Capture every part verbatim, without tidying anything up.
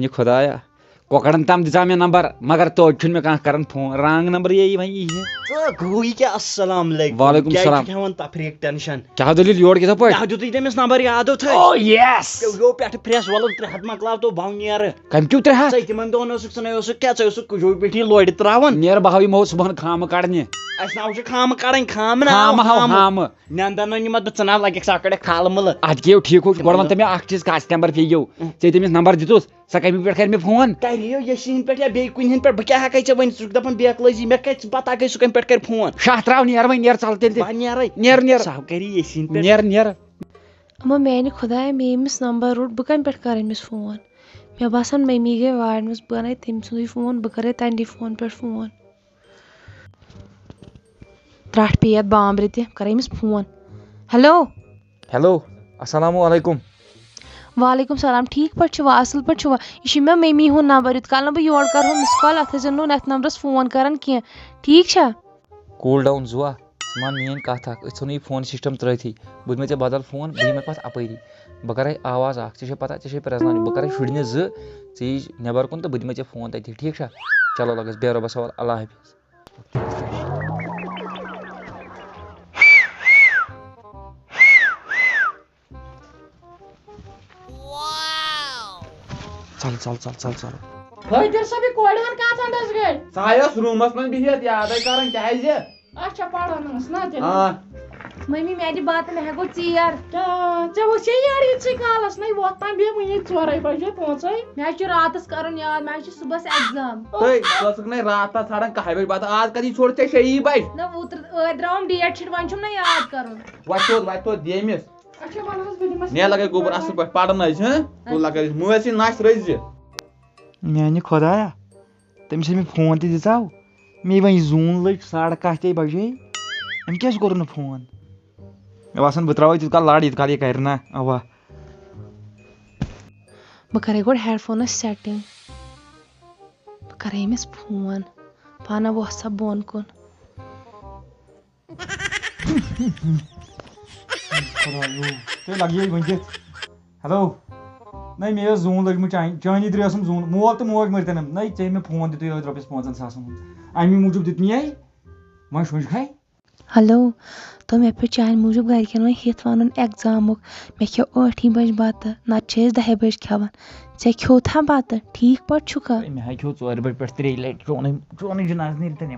یہِ خۄدایا، کۄکرن تام دِژا مےٚ نمبر، مگر توتہِ چھُنہٕ مےٚ کانٛہہ کران فون۔ رانگ نمبر یی وۄنۍ یی ہے۔ ژٕ گوٚوُے کیٛاہ؟ السلام علیکم۔ وعلیکم کیٛازِ السلام۔ چھُکھ ہٮ۪وان تفریٖق ٹینشن؟ کیٛاہ دٔلیٖل، یور کِتھا پٲٹھۍ؟ کیٛاہ دیُتُے تٔمِس نمبر، یاد اوتھے؟ او یس۔ ژےٚ گوٚو پٮ۪ٹھٕ پھرٛٮ۪س، وَلہٕ ترٛےٚ ہَتھ مۄکلاو تو، بہٕ نیرٕ۔ کَمہِ کیُو ترٛےٚ ہَتھ؟ ژٕ تِمن دۄہن اوسُکھ، ژٕ نَے اوسُکھ کیٛاہ، ژٕ اوسُکھ کُجو پٮ۪ٹھی لورِ ترٛاوان۔ نیرٕ بہٕ ہاوٕ یِمو صُبحن خامہٕ کَڑنہِ۔ اَسہِ ناو چھُ خامہٕ کَڑٕنۍ، خامہٕ ناو، خامہٕ ہاو، خامہٕ۔ خامہٕ۔ نٮ۪نٛدن نہٕ نِمَتھ بہٕ، ژٕ ناو لَگٮ۪کھ سا کَڑَکھ کھالہٕ مٕلہٕ۔ اَدٕ کیٛاہ ٹھیٖک ہو چھُ، گۄڈٕ وَن تہٕ مےٚ اَکھ چیٖز، کَس نمبر پیٚیو؟ ژےٚ تٔمِس نمبر دیُتُس؟ سۄ کَمہِ پٮ۪ٹھ کَرِ مےٚ فون؟ کَرِ یہِ یَسیٖن پٮ۪ٹھ یا بیٚیہِ کُنہِ ہِنٛدۍ پٮ۪ٹھ، بہٕ کیٛاہ ہٮ۪کَے ژےٚ ؤنِتھ؟ ژٕ چھُکھ دَپان بے عقلٲزی، مےٚ کَتہِ چھِ پَتہ گٔے سُہ کَمہِ پٮ۪ٹھ کَرِ فون؟ شاہ ترٛاو، نیر وۄنۍ، نیر، ژَل تیٚلہِ تہِ۔ بہٕ نیرَے۔ نیر، نیر۔ سُہ ہاو کَری یَسیٖن پٮ۪ٹھ۔ نیر، نیر۔ اما میانہِ خۄدایہ، مےٚ ییٚمِس نمبر روٚٹ، بہٕ کَمہِ پٮ۪ٹھ کَرٕ أمِس فون؟ مےٚ باسان مٔمی گٔے وارِ منٛز، بہٕ اَنَے تٔمۍ سٕنٛدُے فون، بہٕ کَرَے تَنڈی فون پٮ۪ٹھ فون۔ ترٛٹھ پیٚیہِ یَتھ بامبرِ تہِ، بہٕ کَرَے أمِس فون۔ ہیلو۔ ہیلو، السلام علیکم۔ وعلیکم السلام، ٹھیٖک پٲٹھۍ چھِوا؟ اَصٕل پٲٹھۍ چھِوا؟ یہِ چھُ مےٚ مٔمی ہُنٛد نمبر، یُتھ کال نہٕ بہٕ یورٕ کَرٕہو مِس کال، اَتھ ٲسۍزیو نہٕ اَتھ نمبرَس فون کَران کینٛہہ، ٹھیٖک چھا؟ Cool down زُوا، ژٕ مان میٛٲنۍ کَتھ اَکھ، أسۍ ژھٕنو یہِ فون سِسٹَم ترٛٲتھٕے، بہٕ دِمَے ژےٚ بدل فون، بہٕ یِمَے پَتہٕ اَپٲری، بہٕ کَرَے آواز اَکھ، ژےٚ چھے پَتہ، ژےٚ چھے پرٛزناوٕنۍ، بہٕ کَرَے شُرنہِ زٕ، ژٕ یی نٮ۪بَر کُن تہٕ بہٕ دِمَے ژےٚ فون تَتی، ٹھیٖک چھا؟ چلو لَگَس، بیٚہہ رۄبَس حوال، اللہ حافظ۔ ژَل، ژَل، ژَل، ژَل، ژَل۔ حٲدِر صٲب، یہِ کورِ ہُنٛد کَتھ اَندَز گٔے؟ سۄ آیہِ ٲس روٗمَس منٛز بِہِتھ یادَے کَران، کیٛازِ؟ اچھا، پَران ٲس نا تیٚلہِ؟ آ۔ مٔمی، مےٚ دِ بَتہٕ، مےٚ ہا گوٚو ژیر۔ کیٛاہ؟ ژےٚ وٕچھے یارٕ یِتھسٕے کالَس نَے وۄتھ تام بیٚہہ وٕنہِ ژورَے بَجے، پانٛژَے۔ مےٚ حظ چھُ راتَس کَرُن یاد، مےٚ حظ چھِ صُبحَس exam۔ تُہۍ ٲسٕکھ نَے راتَس ژھانٛڈان کَہہِ بَجہِ بَتہٕ، آز کَتہِ چھُے ژےٚ شےٚ بَجہِ؟ نہ، اوترٕ، ٲدۍ درٛاوُم date sheet، وۄنۍ چھُم نہ یاد کَرُن۔ وۄتھ تھوٚد، وۄتھ تھوٚد، دِ أمِس۔ اچھا، وَلہٕ حظ، بہٕ دِمَس نیر لَگے گوٚبُر اَصٕل پٲٹھۍ پَرُن حظ، ہہ؟ کُن لَگے مٲلۍ سٕنٛدۍ نَس رٔزِ۔ میٛانہِ خۄدایا، تٔمِس ییٚلہِ مےٚ فون تہِ دِژاو، مےٚ وۄنۍ زوٗن لٔج ساڑٕ کاہ تہِ بَجے، أمۍ کیٛازِ کوٚر نہٕ فون؟ مےٚ باسان، بہٕ ترٛاوَے تیوٗت کال لَڑ، ییٖتِس کال یہِ کَرِ نہ۔ اَوا۔ بہٕ کَرَے گۄڈٕ headphoneَس setting۔ بہٕ کَرَے أمِس فون۔ پانہٕ وۄتھ سا بۄن کُن۔ خۄدایو، تُہۍ لَگیے ؤنِتھ۔ ہیلو۔ نَے، مےٚ ٲس زوٗن لٔجمٕژ چانہِ، چٲنی درٛٲے ٲسٕم زوٗن۔ مول تہٕ موج مٔرۍتَن۔ نَے، ژےٚ مےٚ فون دیُتُے أتھۍ رۄپیَس پانٛژَن ساسَن ہُنٛد۔ اَمی موٗجوٗب دیُت مےٚ۔ وۄنۍ شۄنٛجکھَے؟ ہیلو، تو مےٚ پیوٚو چانہِ موٗجوٗب گَرِکٮ۪ن وۄنۍ ہِتھ وَنُن examُک۔ مےٚ کھیوٚو ٲٹھِ بَجہِ بَتہٕ، نَتہٕ چھِ أسۍ دَہہِ بَجہِ کھٮ۪وان۔ ژےٚ کھیوٚوتھا بَتہٕ؟ ٹھیٖک پٲٹھۍ چھُکھا؟ ہے، مےٚ ہا کھیوٚو ژورِ بَجہِ پٮ۪ٹھ ترٛیٚیہِ لَٹہِ، چونُے، چونُے جِناز نیٖرِتَن یِم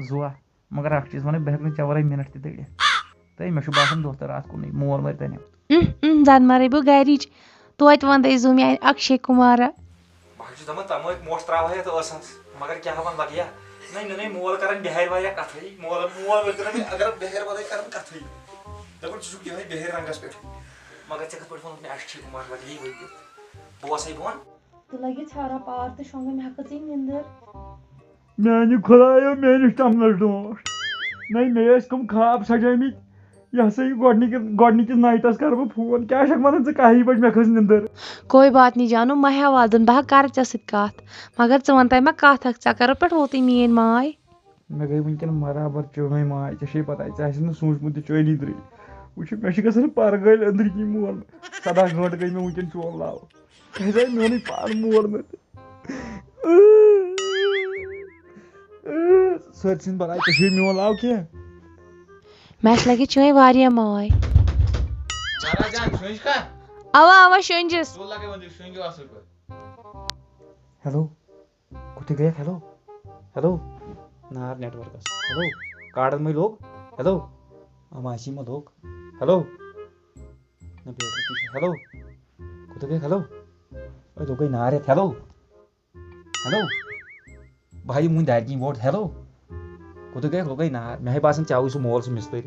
زُوا۔ مگر اَکھ چیٖز وَنَے، بہٕ ہٮ۪کہٕ نہٕ ژےٚ وَرٲے مِنَٹ تہِ دٔڑِتھ۔ تہٕ مےٚ چھُ باسان، دۄہ تہٕ راتھ کُنُے، مول مَرِ تَنہِ۔ اۭں، اۭں، زَن مَرَے بہٕ گَرِچ۔ توتہِ وَن تہٕ زوٗ میٛانہِ اَکشے کُمارا۔ بہٕ حظ چھُس دَپان، ژٕ مہٕ موٹھ ترٛاوہا یَتھ ٲسَس، مگر کیٛاہ وَن لَگہِ ہا۔ نہ، مےٚ نَے مول کَران بِہارِ واریاہ کَتھٕے۔ مول، مول وٕنۍ کَران مےٚ، اگر بِہارِ وَرٲے کَران کَتھٕے۔ دَپان، ژٕ چھُکھ یِہوٚے بِہارِ رنٛگَس پٮ۪ٹھ۔ مگر ژےٚ کِتھ پٲٹھۍ ووٚنُتھ مےٚ اَکشے کُمار وَغیرہ یہِ ؤنِتھ؟ بہٕ وَسَے بۄن۔ تہٕ لَگہِ ژھٮ۪ورا پار تہٕ شۄنٛگُن، مےٚ ہا کھٔژٕے نِندٕر۔ میٛانہِ خۄدایو، میٛٲنِس ٹَمنَس ڈونٛٹھ۔ نَے، مےٚ ٲسۍ کٕم خواب سَجٲومٕتۍ۔ یہِ ہسا یہِ گۄڈٕنِکہِ، گۄڈٕنِکِس نایٹَس کَرٕ بہٕ فون۔ کیٛاہ چھَکھ وَنان ژٕ، کَہہِ بَجہِ مےٚ کھٔژ نِندٕر۔ کوئی بات نہیں جانو، مہ ہےٚ وَدُن، بہٕ ہا کَرٕ ژےٚ سۭتۍ کَتھ۔ مگر ژٕ وَن تَے مےٚ کَتھ اَکھ، ژےٚ کَرو پٮ۪ٹھ ووتُے میٛٲنۍ ماے۔ مےٚ گٔے وٕنکٮ۪ن برابر چٲنۍ ماے، ژےٚ چھے پَتہ، ژےٚ آسہِ نہٕ سوٗنٛچمُت تہِ چٲنی درٕے۔ وٕچھ، مےٚ چھِ گژھان پَرٕ گٔلۍ أنٛدرۍ کِنۍ مول۔ سَداہ گٲنٛٹہٕ گٔے مےٚ وٕنکٮ۪ن چون لاو۔ کیٛازِ آے میونٕے پان مول مےٚ؟ سٲرسٕے بَلاے، ژےٚ چھُے میون لاو کینٛہہ؟ مےٚ چھِ لَگہِ چٲنۍ واریاہ ماے۔ زارا جان، شٔنٛج کھا؟ اَوا، اَوا، شٔنٛجِس۔ ژٕ لَگے وۄنۍ شٔنٛجِو اَصٕل پٲٹھۍ۔ ہیلو، کوٚتھٕے گٔیَکھ؟ ہیلو، ہیلو، نار نیٹورکَس۔ ہیلو، کاڈَن مَے لوٚگ؟ ہیلو، اَما اَسی مَہ لوٚگ؟ ہیلو، نہ بیٹری تہِ چھِ۔ ہیلو، کوٚتُے گٔے؟ ہیلو، أے لوٚگُے نار یَتھ۔ ہیلو، ہیلو، بہٕ ہا یِمہٕ وٕنہِ دارِ کِنۍ ووٹ۔ ہیلو، کوٚتُے گٔے؟ لوٚگُے نار۔ مےٚ ہے باسان، ژےٚ آوُے سُہ مول، سُہ مِستٔرۍ۔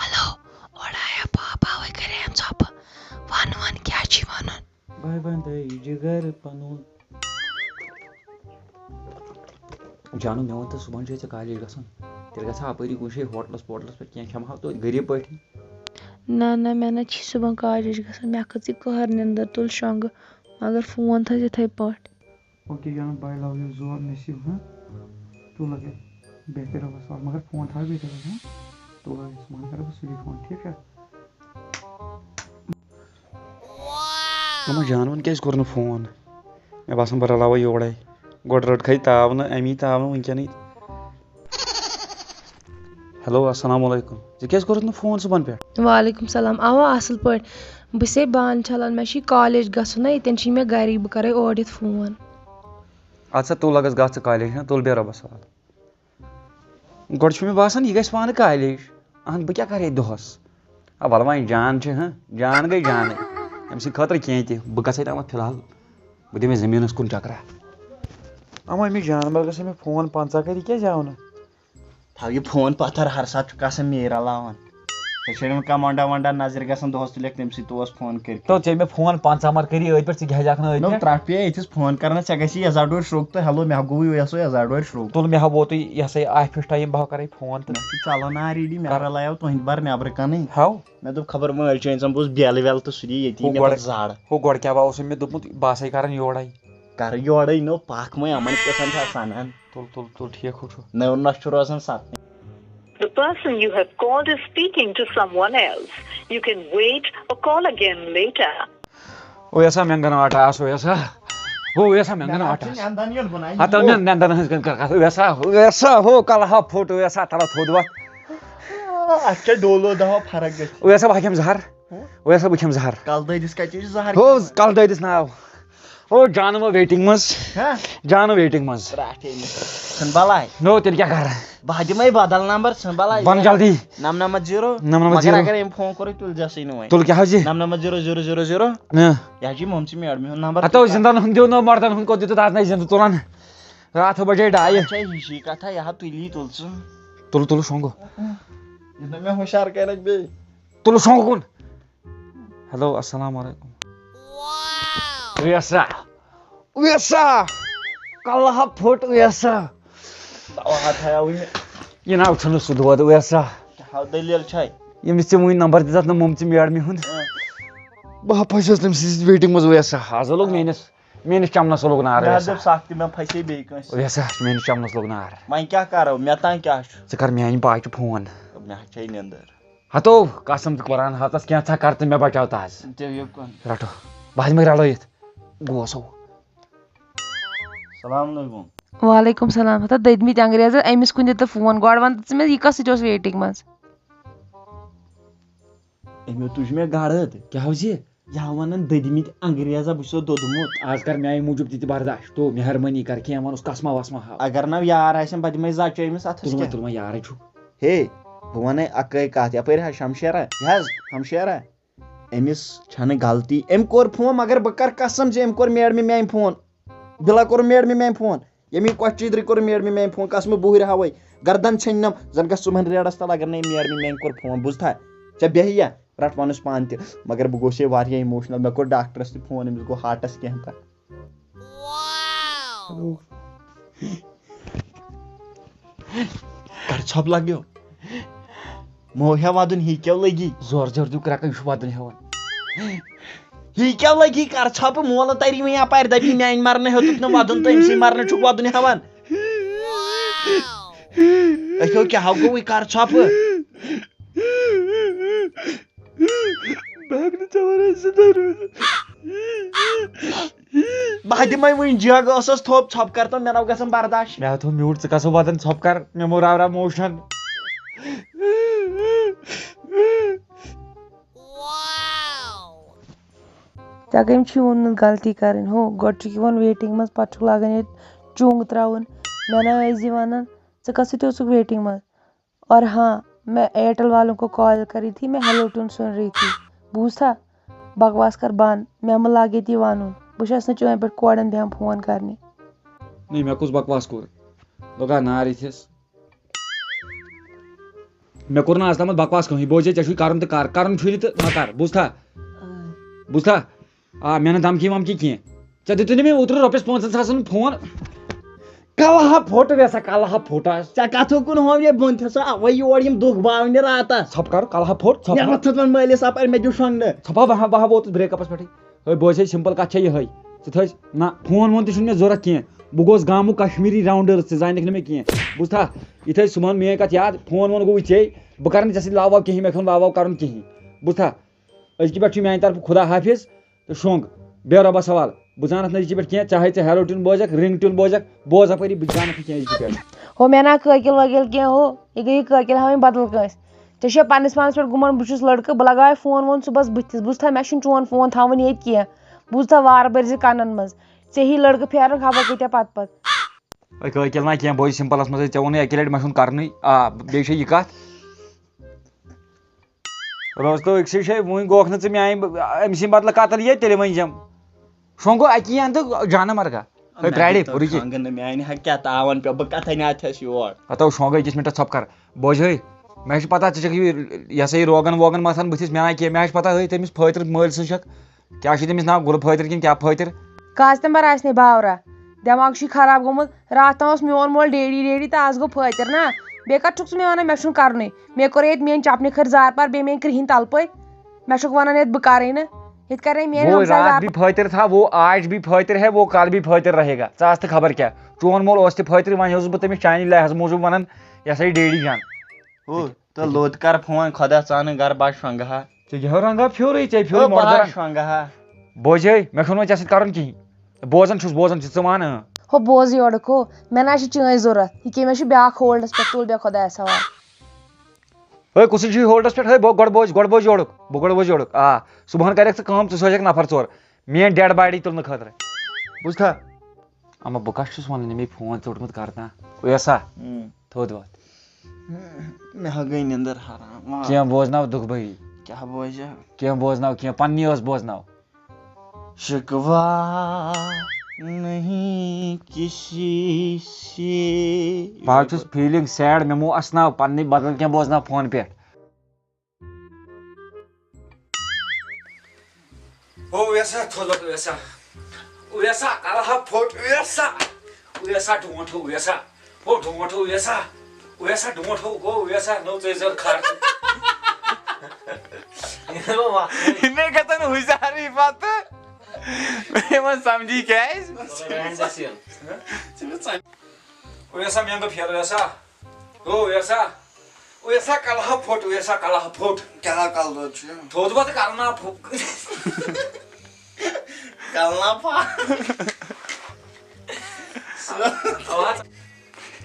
ہیلو، اورٕ آیا پاپا، وۄنۍ کَرے أمۍ ژھۄپہٕ۔ وَن، وَن، کیٛاہ چھی وَنُن؟ بہٕ وَنہٕ تۄہہِ جِگر پَنُن۔ جانو، مےٚ وَن تہٕ، صُبحن چھُے ژےٚ کالیج گژھُن، تیٚلہِ گژھٕ ہا اَپٲری کُنہِ جایہِ ہوٹلَس پوٹلَس پٮ۪ٹھ، کینٛہہ کھٮ۪مہٕ ہاو توتہِ غریٖب پٲٹھۍ۔ نہ، نہ، مےٚ نہ چھی صُبحن کالیج گژھُن، مےٚ کھٔژ یہِ قہر، نِندٕر تُل شۄنٛگہٕ، مگر فون تھٲیزِ یِتھَے پٲٹھۍ۔ اوکے جانو، بہٕ لَو یوٗ زور نصیٖب، ہاں؟ تُل لَگے، بہتر رۄبَس حوالہٕ، مگر فون تھاو بیٚیہِ تھٲیزِ، ہاں؟ تُل لَگے، صُبحن کَرٕ بہٕ سُلی فون، ٹھیٖک چھا؟ اما جانوَن کیٛازِ کوٚر نہٕ فون؟ مےٚ باسان، بہٕ رلاوے یورے۔ گۄڈٕ رٔٹکھے تاونہٕ، اَمی تاونہٕ وٕنکیٚنٕے۔ ہیلو، السلام علیکم۔ ژےٚ کیٛازِ کوٚرُتھ نہٕ فون صُبحن پٮ۪ٹھ؟ وعلیکم السلام۔ اوا، اصل پٲٹھۍ۔ بہٕ چھسے بانہٕ چھلان، مےٚ چھُے کالیج گژھُن نا، ییٚتٮ۪ن چھُے مےٚ گرِکۍ، بہٕ کرے اورٕ یِتھ فون۔ اَدٕ سا، تُل لگس، گژھ ژٕ کالیج نا، تُل بیٚہہ رۄبس حوالہٕ۔ گۄڈٕ چھُ مےٚ باسان، یہِ گژھِ پانہٕ کالیج۔ اہن، بہٕ کیٛاہ کرٕ ییٚتہِ دۄہس؟ آ، وَلہٕ وۄنۍ جان چھِ، ہاں، جان گٔے جانٕے۔ أمۍ سٕنٛدِ خٲطرٕ کینٛہہ تہِ۔ بہٕ گژھٕ ییٚتہِ اَمَتھ فی الحال۔ بہٕ دِمہٕ زٔمیٖنَس کُن چکرا۔ اَما أمِس جانوَر گژھِ مےٚ فون پنٛژاہ کَرِ، یہِ کیٛازِ آو نہٕ؟ تھاو یہِ فون پَتھر، ہر ساتہٕ چھُ کَسم میٖر علاوان۔ ژےٚ چھےٚ نہٕ کانٛہہ مۄنٛڈا وۄنٛڈا نظرِ گژھان، دۄہَس تُلٮ۪کھ تٔمۍ سٕے توس فون کٔرِتھ۔ تو ژےٚ مےٚ فون پنٛژاہ مَر کٔری أتھۍ پٮ۪ٹھ، ژٕ کیٛاہ ہٮ۪کھ نہٕ أتھۍ نو پٮ۪ٹھ؟ ترٛٹھ پیٚیہِ أتھِس فون کرنَس، ژےٚ گژھی یَزار ڈورِ شرٛوٚک تہٕ ہیلو، مےٚ ہا گوٚوُے یَسو یَزار ڈورِ شرٛوٚک۔ تُل مےٚ ہا ووتُے یہِ ہسا یہِ آفِس ٹایم، بہٕ ہا کَرَے فون تہٕ۔ مےٚ چھُ چلان آ ریڈی، مےٚ کر۔ رلایو تُہٕنٛدِ بار نیٚبرٕ کَنٕے۔ ہاو۔ مےٚ دوٚپ خبر وٲلۍ چھِ أنۍ زَن بہٕ اوسُس بیلہٕ ویلہٕ تہٕ سُہ دی ییٚتی ہُہ مےٚ گۄڈٕ، پَتہٕ زَڈ۔ ہُہ گۄڈٕ کیٛاہ بہٕ اوسُے مےٚ دوٚپمُت، بہٕ ہسا یہِ کَرَن یورَے۔ کَرٕ یورَے نو پَکھ وۄنۍ، یِمَن کیٛاہ سَن چھِ آسان ہَن۔ تُل، تُل، تُل، ٹھیٖک ہُہ چھُ۔ نٔو نَس چھُ روزان سَتھ۔ The person you have called is speaking to someone else. You can wait or call again later. اویسا مٮ۪نٛگَن آٹا آس اویسا۔ ہو اویسا مٮ۪نٛگَن آٹا آس۔ ہتا مےٚ نٮ۪نٛدَن ہٕنٛز کَتھ کَر کَتھ۔ اویسا، اویسا ہو کَلہٕ ہا پھوٚٹ اویسا تھڑا تھوٚد وَتھ۔ اَتھ کیٛاہ ڈولو دَوا فرق گژھِ؟ اویسا بہٕ کھٮ۪مہٕ زَہر۔ ہہ؟ اویسا بہٕ کھٮ۪مہٕ زَہر۔ کَلہٕ دٲدِس کَتہِ چھِ زَہر ہو کھٮ۪وان؟ کَلہٕ دٲدِس ناو۔ ہو جانہٕ وۄنۍ ویٹِنٛگ منٛز۔ ہہ؟ جانہٕ ویٹِنٛگ منٛز۔ رَٹھ أمِس۔ ژھٕن بَلاے۔ نو تیٚلہِ کیٛاہ کَرٕ؟ بہٕ ہا دِمَے بدل نمبر، ژھٕن بلاے۔ وَن جلدی۔ نَو نَمَتھ زیٖرو۔ نَو نَمَتھ مگر زیٖرو۔ اگر أمۍ فون کوٚرُے، تُلۍ زٮ۪سٕے نہٕ وۄنۍ۔ تُل کیٛاہ حظ یہِ؟ نَو نَمَتھ زیٖرو زیٖرو زیٖرو زیٖرو۔ اۭں۔ یہِ حظ چھِ مۄمژٕ میڈمہِ ہُنٛد نمبر۔ ہتو زِندَن ہُنٛد دیو نو مردن ہُنٛد کوٚت دیُتُتھ آز نَے زِندٕ تُلان؟ راتھ بجے ڈایہِ۔ اچھا، یہِ چھِ کَتھا، یہِ ہا تُلی تُل ژٕ۔ تُل، تُل شۄنٛگہٕ۔ یہِ نہٕ مےٚ ہُشار کَرَکھ بیٚیہِ۔ تُل شۄنٛگہٕ کُن۔ ہیلو، السلام علیکم۔ ویسا۔ ویسا۔ کلہٕ ہا پھوٚٹ ویسا۔ دوا ہا تھایاوٕے مےٚ۔ یہِ ناو چھُنہٕ سُہ دود ویسا۔ کیٛاہ دٔلیٖل چھے؟ ییٚمِس ژےٚ وٕنۍ نمبر دِژتھ نہٕ مۄمژٕ میڈمہِ ہُنٛد۔ اۭں۔ بہٕ ہا پھسیوس تٔمۍ سٕنٛزِ ویٹِنٛگ منٛز ویسا۔ آز لوٚگ میٲنِس، میٲنِس چمنس لوٚگ نار مےٚ حظ ویسا۔ دوٚپ سَکھ تہِ مےٚ پھسے بیٚیہِ کٲنٛسہِ۔ ویسا، میٲنِس چمنس لوٚگ نار۔ وۄنۍ کیٛاہ کرو؟ مےٚ تام کیٛاہ چھُ؟ ژٕ کر میانہِ پاچہِ فون۔ مےٚ حظ چھے نیٚنٛدٕر۔ ہتو، قسم تہٕ قرآن حضرتس کینٛژھا کر تہٕ مےٚ بچاو تاز۔ تیٚلہِ یہِ کُن۔ رٹو۔ بہٕ ہٮ۪مے رلٲیِتھ۔ گوس ہو۔ السلام علیکم۔ وعلیکم السلام۔ ہتا دٔدمٕتۍ انگریزن أمِس کُن دِ تہٕ فون۔ گۄڈٕ ون تہٕ ژٕ مےٚ، یہِ کس سۭتۍ اوس ویٹنگ منٛز؟ أمۍ تُج مےٚ گرد۔ کیٛاہ اوس یہِ؟ یا ونان دٔدمٕتۍ انگریزا، بہٕ چھُسو دوٚدمُت۔ آز کر میانہِ موٗجوٗب تہِ تہِ برداش۔ تو مہربٲنی کر، کینٛہہ ونُس، قسمہ وسمہ ہاو۔ اگر نہ یار آسن، بہٕ دِمے زچہِ أمِس اتھس تُل وۄنۍ، کٮ۪تھ۔ تُل وۄنۍ یارے چھُکھ۔ ہے، بہٕ ونے اکٲے کتھ، یپٲرۍ حظ شمشیرا، یہِ حظ شمشیرا، أمِس چھنہٕ غلطی۔ أمۍ کوٚر فون، مگر بہٕ کر قسم زِ أمۍ کوٚر میڈمہِ میانہِ فون۔ بِلا کوٚر میڈمہِ میانہِ فون۔ ییٚمہِ کۄچہِ چیٖدرِ کوٚر میڈمہِ میانہِ فون، قسمہٕ بُہرِ ہاوے۔ گردن ژھیٚننم، زن گژھ صبحن ریڈس تل، اگر نہٕ أمۍ میڈمہِ میانہِ کوٚر فون۔ بوٗزتھا؟ ژےٚ بیٚہہِ یا؟ رٹ ونُس پانہٕ تہِ۔ مگر بہٕ گوس ہے واریاہ emotional۔ مےٚ کوٚر ڈاکٹرس تہِ فون، أمِس گوٚو ہارٹس کینٛہہ تہٕ۔ کر ژھۄپ لگیو۔ مو ہیا ودُن، ہی کیٛاہ لگی؟ زور زور دیُو کرٛکھ، یہِ چھُ ودُن ہٮ۪وان۔ ہی کیٛاہ لگی؟ کر ژھۄپہٕ، مولہٕ تری وۄنۍ یپارِ، دپی میانہِ مرنہٕ ہیوٚتُتھ نہٕ ودُن تہٕ أمۍ سٕے مرنہٕ چھُکھ ودُن ہٮ۪وان۔ أکھیو کیٛاہ ہا گوٚوُے، کر ژھۄپہٕ۔ بہٕ ہٮ۪کہٕ نہٕ ژےٚ ورٲے زِندٕ روٗزِتھ۔ بہٕ ہا دِمے وٕنۍ جگ، ٲسَس تھوٚپ، ژھۄپہٕ کر تہٕ مےٚ نہ گژھن برداش۔ مےٚ ہا تھوٚو میوٗٹ، ژٕ کَس ہو وَدان ژھۄپہٕ کر، مےٚ موٚر آورا موشن۔ ژےٚ کٔمۍ چھُے ووٚنمُت غلطی کَرٕنۍ؟ ہو، گۄڈٕ چھُکھ یِوان ویٹِنٛگ منٛز، پَتہٕ چھُکھ لاگان ییٚتہِ چونٛگہٕ ترٛاوُن۔ مےٚ نہ ٲسۍ زِ وَنان، ژٕ کَس سۭتۍ اوسُکھ ویٹِنٛگ منٛز؟ اور ہاں، میں ایئرٹیل والوں کو کال کر رہی تھی، میں ہیلو ٹون سن رہی تھی۔ بوٗزتھا؟ بکواس کر بنٛد، مےٚ مہٕ لاگ ییٚتی ونُن۔ بہٕ چھَس نہٕ چٲنۍ پٲٹھۍ کورٮ۪ن بیٚہان فون کرنہِ۔ نہ، مےٚ کُس بکواس کوٚر؟ لوٚگا نار یِتھِس؟ مےٚ کوٚر نہٕ آز تامَتھ بکواس کٕہٕنۍ۔ بوزے، ژےٚ چھُے کرُن تہٕ کر، کرُن چھُے نہٕ تہٕ مہ کر۔ بوٗزتھا؟ بوٗزتھا؟ آ، مےٚ نہٕ دھمکی ومکی کینٛہہ۔ ژےٚ دِتُے نہٕ مےٚ اوترٕ رۄپیَس پانٛژَن ساسَن فون۔ کَلہٕ ہا پھوٚٹ ویسا، کَلہٕ ہا پھوٚٹ آز۔ ژےٚ کَتھ کُن ہوو یہِ بۄن تھَسا؟ اَوَے یور یِم دُکھ باونہِ راتَس۔ ژھۄپہٕ کَر، کَلہٕ ہا پھوٚٹ، ژھۄپہٕ مےٚ کر۔ وۄتھُس وۄنۍ مٲلِس اَپٲرۍ، مےٚ دیُت شۄنٛگنہٕ۔ ژھۄپہٕ ہا، بہٕ ہا، بہٕ ہا ووتُس break-upَس پٮ۪ٹھٕے۔ ہے، بوز ہے، simple کَتھ چھےٚ یِہوٚے۔ ژٕ تھٲیِز، نہ، فون وون تہِ چھُنہٕ مےٚ ضوٚرَتھ کینٛہہ۔ بہٕ گوس گامُک کشمیٖری rounders، ژٕ زانَکھ نہٕ مےٚ کینٛہہ۔ بوٗزتھا؟ یہِ تھٲیِز صُبحَن میٛٲنۍ کَتھ یاد، فون وون گوٚوُے ژےٚ۔ بہٕ کَرٕ نہٕ ژےٚ سۭتۍ لاو واو کِہیٖنۍ، مےٚ کھیوٚن واو واو کَرُن کِہیٖنۍ۔ بوٗزتھا؟ أزکہِ پٮ۪ٹھ چھُ میانہِ طرفہٕ خدا حافظ تہٕ شۄنٛگ۔ بیٚہہ رۄبَس حوالہٕ۔ بہٕ زانتھ نہٕ أزکہِ پٮ۪ٹھ کینٛہہ، چاہے ژٕ ہیرو ٹیوٗن بوزکھ، رنگ ٹیوٗن بوزکھ، بوز اپٲری، بہٕ زانتھ نہٕ کینٛہہ أزکہِ پٮ۪ٹھ۔ ہو، مےٚ نا کٲکِل وٲکِل کینٛہہ ہو، یہِ گٔے یہِ کٲکِل ہاوٕنۍ بدل کٲنٛسہِ۔ ژےٚ چھےٚ پننِس پانس پٮ۪ٹھ گُمان، بہٕ چھُس لڑکہٕ، بہٕ لگاوے فون وون صُبحس بٕتھِس، بوٗزتھا، مےٚ چھُنہٕ چون فون تھاوُن ییٚتہِ کینٛہہ، بوٗزتھا، وارٕ بٔرۍ زِ کنن منٛز، ژےٚ ہی لڑکہٕ پھیرن خبر کۭتیاہ پتہٕ پتہٕ۔ ہے کٲکِل نا کینٛہہ، بوز سمپلس منٛزٕے، ژےٚ ووٚنُے اکی لٹہِ مےٚ چھُنہٕ کرنُے، آ، بیٚیہِ چھےٚ یہِ کتھ۔ روز تو أکسٕے جایہِ، وۄنۍ گوکھ نہٕ ژٕ میانہِ، أمۍ سٕنٛدِ بدلہٕ قتل ییٚتہِ تیٚلہِ ؤنۍ زٮ۪م۔ شۄنٛگو اَکی اَندٕ جانہٕ مرگا۔ ہے، مےٚ پرٛارے، دیُت رُکہِ۔ شۄنٛگہٕ نہٕ، میانہِ ہا کیٛاہ تاوَن پیوٚو، بہٕ کَتھَے ناتھَس یور۔ ہتو شۄنٛگو أکِس مِنٹَس، ژھۄپہٕ کر۔ بوزے، مےٚ چھِ پتہ ژٕ چھَکھ یہِ، یہِ ہسا یہِ روغن ووغن مَتھان بٕتھِس، مےٚ نا کینٛہہ، مےٚ چھِ پتہ، ہے، تٔمِس فٲطرٕ مٲلۍ سٕنٛز چھَکھ۔ کیٛاہ چھُے تٔمِس ناو؟ گُلہٕ فٲطر کِنہٕ کیٛاہ فٲطر؟ قاسم بر آسہِ نے باورہ، دٮ۪ماغ چھُے خراب گوٚمُت۔ راتھ تام اوس میون مول ڈیڈی ڈیڈی تہٕ آز گوٚو فٲطر نا۔ بیٚیہِ کَتہِ چھُکھ ژٕ مےٚ وَنان مےٚ چھُنہٕ کَرنُے؟ مےٚ کوٚر ییٚتہِ میٛٲنۍ چَپنہِ کھٔرۍ زارٕ پار، بیٚیہِ میٛٲنۍ کرٛہِنۍ تَلہٕ پٔتۍ۔ مےٚ چھُکھ وَنان ییٚتہِ بہٕ کَرٕے نہٕ۔ ییٚتہِ کَرے میٛٲنۍ وہ ہمساے رات زارٕ بھی فٲطر تھا، وہ آج بھی فٲطر ہے، وہ کل بھی فٲطر رہے گا۔ ژٕ آس تہٕ خبر کیٛاہ۔ چون مول اوس تہِ فٲطر، وۄنۍ اوسُس بہٕ تٔمِس چانہِ لحاظ موٗجوٗب وَنان، یہِ ہسا یہِ ڈیڈی جان۔ ہو، تہٕ لوٚت کر فون، خۄدا ژانٕن گرٕ، بہٕ ہا شۄنٛگہٕ ہا۔ ژےٚ کیٛاہ ہو رنٛگا پھیورٕے، ژےٚ پھیورٕے ہو، بہٕ ہا مۄردَرا۔ شۄنٛگہٕ ہا۔ بوزے، مےٚ چھُنہٕ وۄنۍ ژےٚ سۭتۍ کَرُن کِہیٖنۍ۔ بوزان چھُس، بوزان چھُس، ژٕ وَن، اۭں۔ ہو بوز یورُک ہو، مےٚ نہ چھِ چٲنۍ ضوٚرَتھ، یہِ کیٛاہ مےٚ چھُ بیٛاکھ ہولڈَس پٮ۪ٹھ، تُل بیٚہہ خۄدایَس حوالہٕ۔ ہے، کُسٕے چھُے ہولڈَس پٮ۪ٹھ؟ ہے، بہٕ گۄڈٕ بوز، گۄڈٕ بوز یورُک، بہٕ گۄڈٕ بوز یورُک۔ آ، صُبحَن کَرٮ۪کھ ژٕ کٲم، ژٕ سوزَکھ نفر ژور میٛٲنۍ ڈٮ۪ڈ باڈی تُلنہٕ خٲطرٕ۔ بوٗزتھا؟ اما بہٕ کَس چھُس وَنان، ییٚمۍ فون ژوٚٹمُت کَرنا؟ اویسا، اۭں۔ تھوٚد وَتھ۔ مےٚ ہا گٔے نِندٕر حرام۔ کینٛہہ بوزناو دُکھبٲری۔ کیٛاہ بوزِ؟ کینٛہہ بوزناو، کینٛہہ پننی ٲس بوزناو۔ شکوا نہیں کسی سے۔ بہٕ حظ چھُس feeling sad، مےٚ مو اسناو پننی بدل کینٛہہ بوزناو فون پٮ۪ٹھ۔ ہو ویسا، تھوٚد ویسا۔ ویسا، کلہٕ ہا پھوٚٹ، ویسا۔ ویسا، ڈونٛٹھ ہو، ویسا۔ ہو ڈونٛٹھ ہو، ویسا۔ ویسا، ڈونٛٹھ ہو، گوٚو ویسا، نٔو ژٔج زَن کھار۔ مےٚ گژھن ہُشارٕے پتہٕ۔ مےٚ وۄنۍ سمجھی کیٛازِ۔ ویسا، مےٚ دوٚپ، پھیرٕ ویسا۔ ہو ویسا۔ ویسا، کلہٕ ہا پھوٚٹ، ویسا، کلہٕ ہا پھوٚٹ۔ کیٛاہ کلہٕ دود چھُ؟ تھوٚد وَتھ کلہٕ نا پھوٚٹ۔ کلہٕ نا پھوٚٹ۔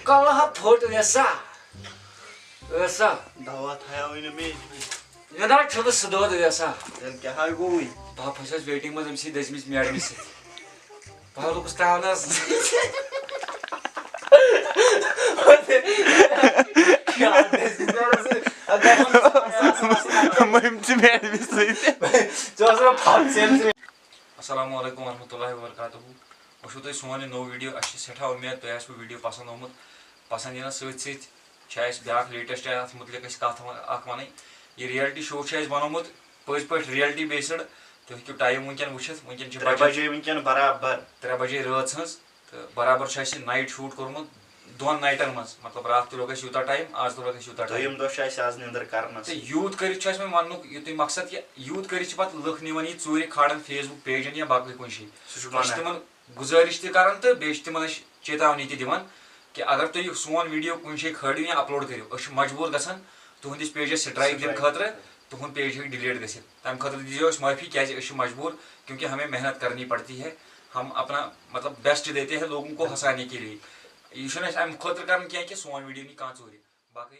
کلہٕ ہا پھوٚٹ ویسا۔ ویسا۔ دوا تھایاوٕے نہٕ مےٚ۔ مےٚ نہ چھُنہٕ سُہ دود ویسا۔ تیٚلہِ کیٛاہ ہا گوٚوُے؟ بہٕ ہا پھسیوس waiting منٛز أمۍ سٕے دٔسمِس میڈمہِ سۭتۍ۔ بہٕ ہا لوٚگُس ترٛاونَس۔ مٔمۍ چھِ میڈمہِ سۭتۍ۔ ژٕ اوس نہٕ پھَپھ ژےٚ۔ السلام علیکم ورحمۃ اللہ وبرکاتہ۔ وٕچھِو تُہۍ سون یہِ نوٚو video، اَسہِ چھِ سٮ۪ٹھاہ اُمید تۄہہِ آسِوٕ video پسنٛد آمُت۔ پسنٛد یِنَس سۭتۍ سۭتۍ چھِ اَسہِ بیٛاکھ latest اَتھ مُتعلِق أسۍ کَتھ وَ-، اَکھ وَنٕنۍ۔ یہِ reality show چھُ اَسہِ بنومُت پٔزۍ پٲٹھۍ reality based۔ تُہۍ ہیٚکِو time وٕنکٮ۪ن وٕچھِتھ، وٕنکٮ۪ن چھِ ترٛےٚ بجے۔ بجے وٕنکٮ۪ن برابر۔ ترٛےٚ بجے رٲژ ہٕنٛز۔ تہٕ برابر چھُ اَسہِ night shoot کوٚرمُت دۄن نایٹَن منٛز، مطلب، راتھ تہِ لوٚگ اَسہِ یوٗتاہ time، آز تہِ لوٚگ اَسہِ یوٗتاہ time۔ دوٚیِم دۄہ چھُ اَسہِ آز نِندٕر کَرنَس۔ تہٕ یوٗت کٔرِتھ چھُ اَسہِ وۄنۍ وَننُک یُتُے مقصد کہِ یوٗت کٔرِتھ چھِ پَتہٕ لُکھ نِوان یہِ ژوٗرِ کھالان Facebook pageن یا باقٕے کُنہِ جایہِ۔ سُہ چھُ أسۍ چھِ گۄناہ۔ تِمَن گُزٲرِش تہِ کَران تہٕ بیٚیہِ چھِ تِمَن أسۍ چیتاونی تہِ دِوان کہِ اگر تُہۍ یہِ سون video کُنہِ جایہِ کھٲلِو یا upload کٔرِو، أسۍ چھِ مجبوٗر گژھان تُہٕنٛدِس pageس strike دِنہٕ strike۔ خٲطرٕ، تُہُنٛد page ہیٚکہِ delete گٔژھِتھ۔ تَمہِ خٲطرٕ دیٖزیو اَسہِ معٲفی، کیٛازِ أسۍ چھِ مجبوٗر، کیونکہ ہمیں محنت کرنی پڑتی ہے، ہم اپنا، مطلب، best دیتے ہیں لوگوں کو ہنسانے کے لیے۔ یہِ چھُنہٕ اَسہِ اَمہِ خٲطرٕ کران کینٛہہ کہِ سون video نی کانٛہہ ژوٗرِ۔ باقٕے۔